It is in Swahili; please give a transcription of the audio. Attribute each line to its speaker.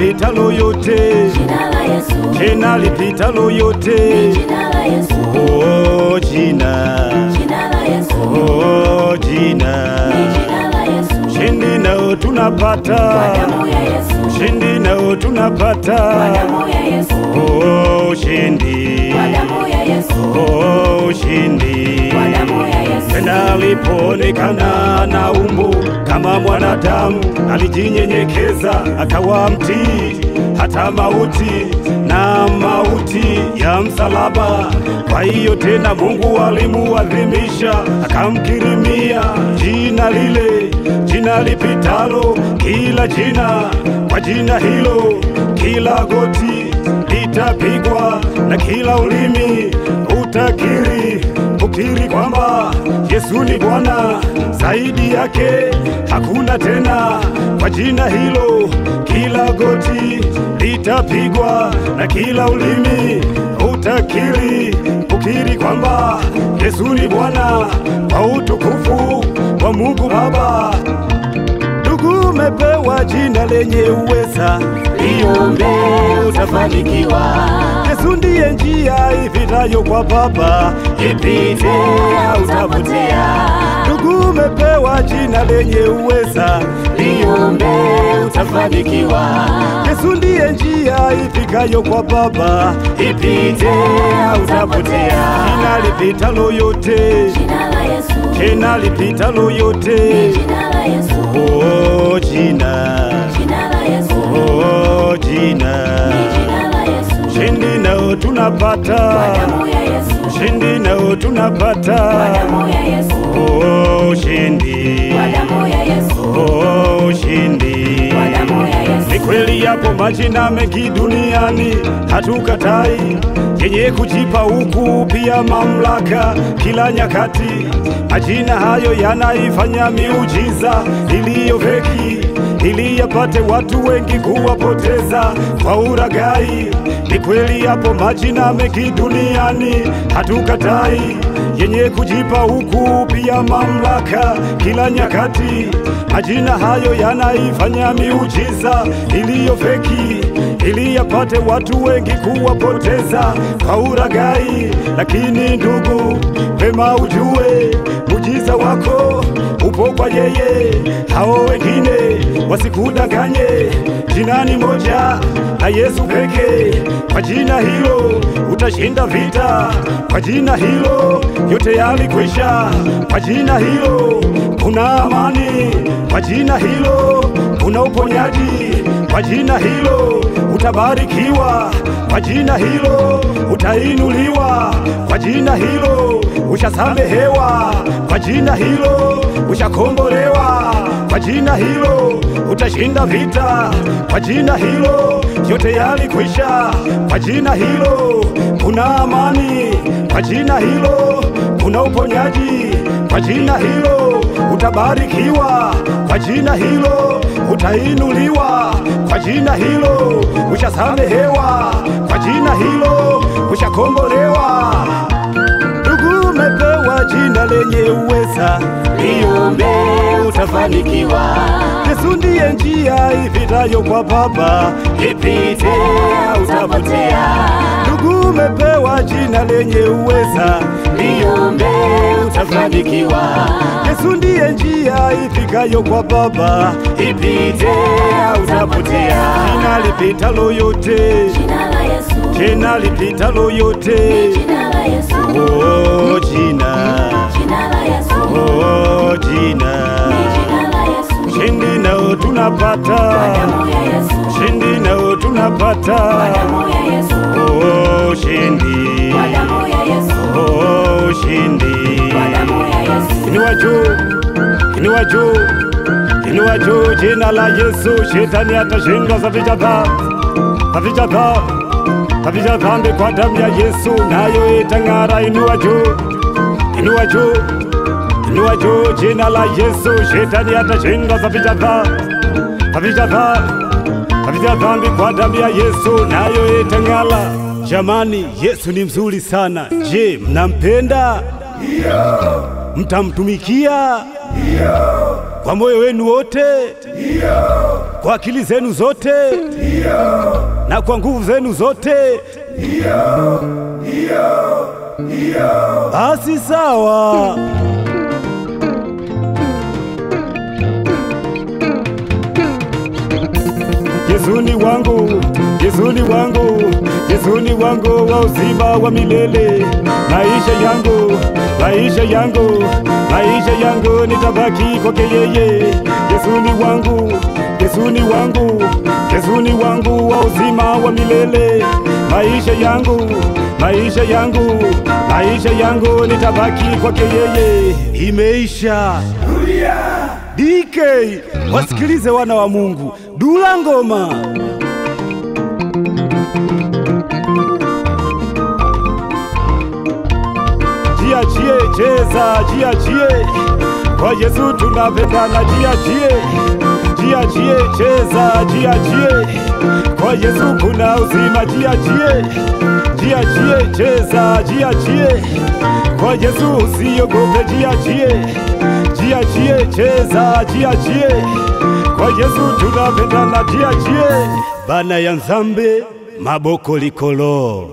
Speaker 1: lipitalo yote,
Speaker 2: jina la Yesu,
Speaker 1: jina lipitalo yote,
Speaker 2: jina la Yesu.
Speaker 1: Oh jina,
Speaker 2: jina la Yesu,
Speaker 1: oh jina,
Speaker 2: jina la Yesu.
Speaker 1: Ushindi nao tunapata
Speaker 2: kwa damu ya Yesu,
Speaker 1: ushindi nao tunapata
Speaker 2: kwa damu ya Yesu.
Speaker 1: Oh ushindi
Speaker 2: kwa damu ya Yesu,
Speaker 1: oh ushindi
Speaker 2: kwa damu ya Yesu.
Speaker 1: Tena alipoonekana na umbo kama mwanadamu, alijinyenyekeza akawa mtii hata mauti, na mauti ya msalaba. Kwa hiyo tena Mungu alimuadhimisha, akamkirimia jina lile, jina lipitalo kila jina. Kwa jina hilo kila goti litapigwa na kila ulimi utakiri, ukiri kwamba Yesu ni Bwana, zaidi yake hakuna tena. Kwa jina hilo kila goti litapigwa na kila ulimi utakiri, ukiri kwamba Yesu ni Bwana, kwa utukufu wa Mungu Baba. Ndugu, umepewa jina lenye uweza,
Speaker 2: liombe utafanikiwa.
Speaker 1: Yesu ndiye njia ipitayo kwa Baba, ipite utapotea. Ndugu, umepewa jina lenye uweza,
Speaker 2: liombe utafanikiwa.
Speaker 1: Yesu ndiye njia ifikayo kwa Baba, ipite utapotea. Jina lipitalo yote,
Speaker 2: jina la Yesu,
Speaker 1: jina lipitalo yote,
Speaker 2: jina la Yesu.
Speaker 1: Oh jina,
Speaker 2: jina la Yesu,
Speaker 1: oh jina,
Speaker 2: jina la Yesu.
Speaker 1: Ushindi nao tunapata
Speaker 2: kwa damu ya Yesu,
Speaker 1: ushindi nao tunapata
Speaker 2: kwa damu ya Yesu.
Speaker 1: Oh ushindi
Speaker 2: kwa damu ya Yesu,
Speaker 1: oh ushindi
Speaker 2: kwa damu ya Yesu.
Speaker 1: Ni kweli yapo majina mengi duniani, hatukatai, yenye kujipa huku pia mamlaka kila nyakati. Majina hayo yanaifanya miujiza iliyo feki, ili yapate watu wengi kuwapoteza kwa uragai. Ni kweli yapo majina mengi duniani, hatukatai, yenye kujipa huku pia mamlaka kila nyakati. Majina hayo yanaifanya miujiza iliyo feki, ili yapate watu wengi kuwapoteza kwa uragai. Lakini ndugu, vema ujue muujiza wako upo kwa yeye, hao wengine wasikudanganye. Jina ni moja na Yesu pekee, kwa jina hilo utashinda vita, kwa jina hilo yote yalikwisha, kwa jina hilo kuna amani, kwa jina hilo kuna uponyaji, kwa jina hilo utabarikiwa, kwa jina hilo utainuliwa, kwa jina hilo ushasamehewa, kwa jina hilo ushakombolewa, kwa jina hilo utashinda vita, kwa jina hilo yote yalikwisha, kwa jina hilo kuna amani, kwa jina hilo kuna uponyaji, kwa jina hilo utabarikiwa, kwa jina hilo utainuliwa, kwa jina hilo ushasamehewa, kwa jina hilo ushakombolewa. Ndugu, umepewa jina lenye uweza,
Speaker 2: liombe utafanikiwa.
Speaker 1: Yesu ndiye njia ipitayo kwa Baba,
Speaker 2: ipite utapotea.
Speaker 1: Ndugu, umepewa jina lenye uweza,
Speaker 2: liombe utafanikiwa.
Speaker 1: Yesu ndiye njia ifikayo kwa Baba,
Speaker 2: ipite utapotea.
Speaker 1: Jina lipitalo yote,
Speaker 2: jina la Yesu,
Speaker 1: jina lipitalo yote,
Speaker 2: jina la Yesu.
Speaker 1: Oh jina,
Speaker 2: jina la Yesu,
Speaker 1: oh jina,
Speaker 2: jina la Yesu.
Speaker 1: Ushindi nao tunapata
Speaker 2: kwa damu ya Yesu,
Speaker 1: ushindi nao tunapata
Speaker 2: kwa damu ya Yesu.
Speaker 1: Oh ushindi
Speaker 2: kwa damu ya Yesu,
Speaker 1: oh ushindi
Speaker 2: kwa damu ya Yesu.
Speaker 1: Inua juu, inua juu, inua juu jina la Yesu, shetani atashindwa. Safisha dhambi, safisha dhambi kwa damu ya Yesu, nayo itang'ara. Inua juu, inua juu, inua juu jina la Yesu, shetani atashindwa. Safisha dhambi kwa damu ya Yesu, nayo itang'ara. Jamani, Yesu ni mzuri sana. Je, mnampenda? Mtamtumikia? Ndio. Kwa moyo wenu wote? Ndio. Kwa akili zenu zote? Ndio. Na kwa nguvu zenu zote? Ndio. Ndio. Ndio. Basi sawa. Yesu ni wangu, Yesu ni wangu, Yesu ni wangu wa uzima wa milele. Maisha yangu, maisha yangu, maisha yangu nitabaki kwake yeye. Yesu ni wangu, Yesu ni wangu, Yesu ni wangu wa uzima wa milele. Maisha yangu, maisha yangu, maisha yangu nitabaki kwake yeye. Imeisha. DK, wasikilize wana wa Mungu. Dula ngoma. Jiachie, cheza, jiachie. Kwa Yesu tunapendana, jiachie. Jiachie, cheza, jiachie. Kwa Yesu kuna uzima, jiachie. Jiachie, cheza, jiachie. Kwa Yesu usiogope, jiachie. Jiachie, cheza, jiachie. Kwa Yesu tunapendana, jiachie. Bana ya Nzambe, maboko likolo.